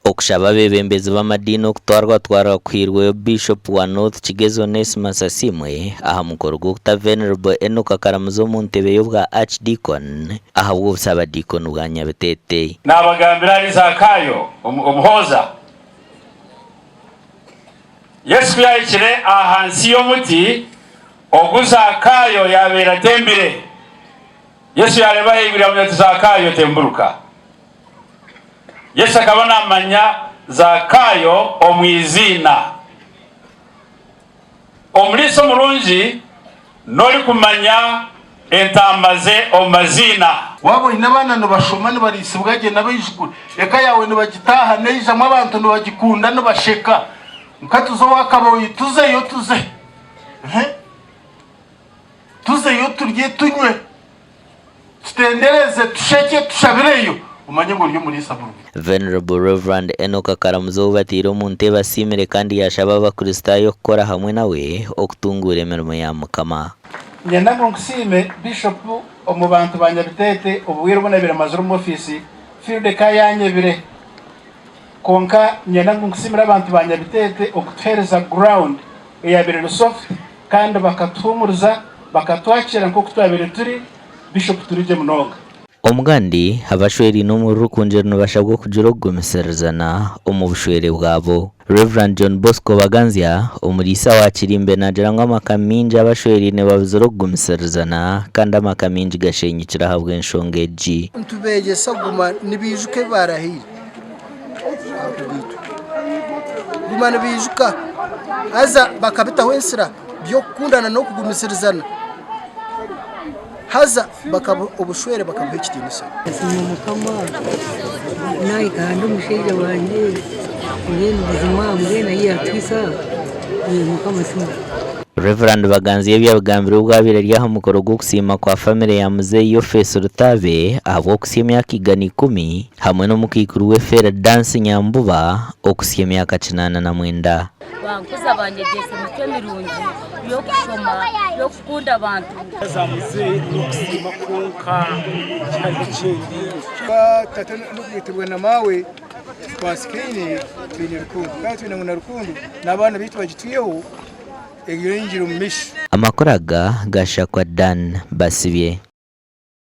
Okushaba abeebembezi b'amadiini okutwarwatwarwa kuhairweyo Biishopu wa North Kigezi Onesmus Asiimwe aha mukoro gw'okuta Venerable Enock Karamuzi omu ntebe y'obwa Archdeacon ahabw'obusabadiikoni bwa Nyabiteete. Naabagambira ahari Zakaayo omuhooza. Yesu ku yaahikire ahansi y'omuti ogu Zakaayo yaabaire atembire, Yesu yaareeba ahaiguru yaamugira ati, Zakaayo, temburuka. Yesu akaba naamanya Zakaayo omu iziina. Omuriisa omurungi n'orikumanya entaama ze omu maziina. Waaba oine abaana nibashoma nibariisibwa gye n'abaijukuru, eka yaawe nibagitaaha neijamu abantu nibagikunda nibasheka nka tuze owa Kaboyi tuzeyo tuze tuzeyo turye tunywe. Tutendereze, tushekye, tushabireyo, omanye ngu ori omuriisa murungi. Venerable Rev. Enock Karamuzi ou bataire omu ntebe asiimire kandi yaashaba Abakristaayo kukora hamwe nawe okutunguura emirimo ya Mukama. Niinyenda ngu nkusiime Bishop omu bantu ba Nyabiteete obwire obu nabaire mazire omu ofiisi field eka yanyebire kwonka niinyenda ngu nkusiimire abantu ba Nyabiteete okutuheereza ground eyabaire eri soft kandi bakatuhuumuriza, bakatwakiira nk'oku twabaire turi, Bishop turigye munonga. Omugandi, abashweraine omuri Rukungiri nibashabwa okugira okugumisirizana omu bushwere bwabo. Rev. John Bosco Baganzya, omuriisa wa Kirimbe naagira ngu amaka maingi abashweraine babuzire okugumisirizana kandi amaka maingi gashenyukire ahabw'enshonga egi. Nitubeegyesa kuguma nibaijuka ebi baarahiire aha kugaitwa. Kuguma nibaijuka haza bakabitaho ensira by'okukundana n'okugumisirizana haza obushwere bakabuha ekitiinisa. Nsiima Mukama nahika ndi omushaija wangye mbwenu buzima mbwenu ahi yatuhisa Mukama asiimwe. Rev. Baganzi ebi abigambire obu abaire ari aha mukoro gw'okusiima kwa famire ya Muzeeyi Yofeesi Rutaabe ahabw'okutsya emyaka 110 hamwe n'omukaikuru we Fera Dansi Nyambuba okutsya emyaka 89. Bankuza banyegyesa emicwe mirungi y'okushoma, y'okukunda abantu. N'okusiima kwonka tihariho ekindi. Tata n'okugaitirwa na maawe twasikaine twine rukundo kandi twine ngu na rukundo n'abaana baitu bagitwiheho eyongyere omu maisho. Amakuru aga gashakwa Dan Basibye.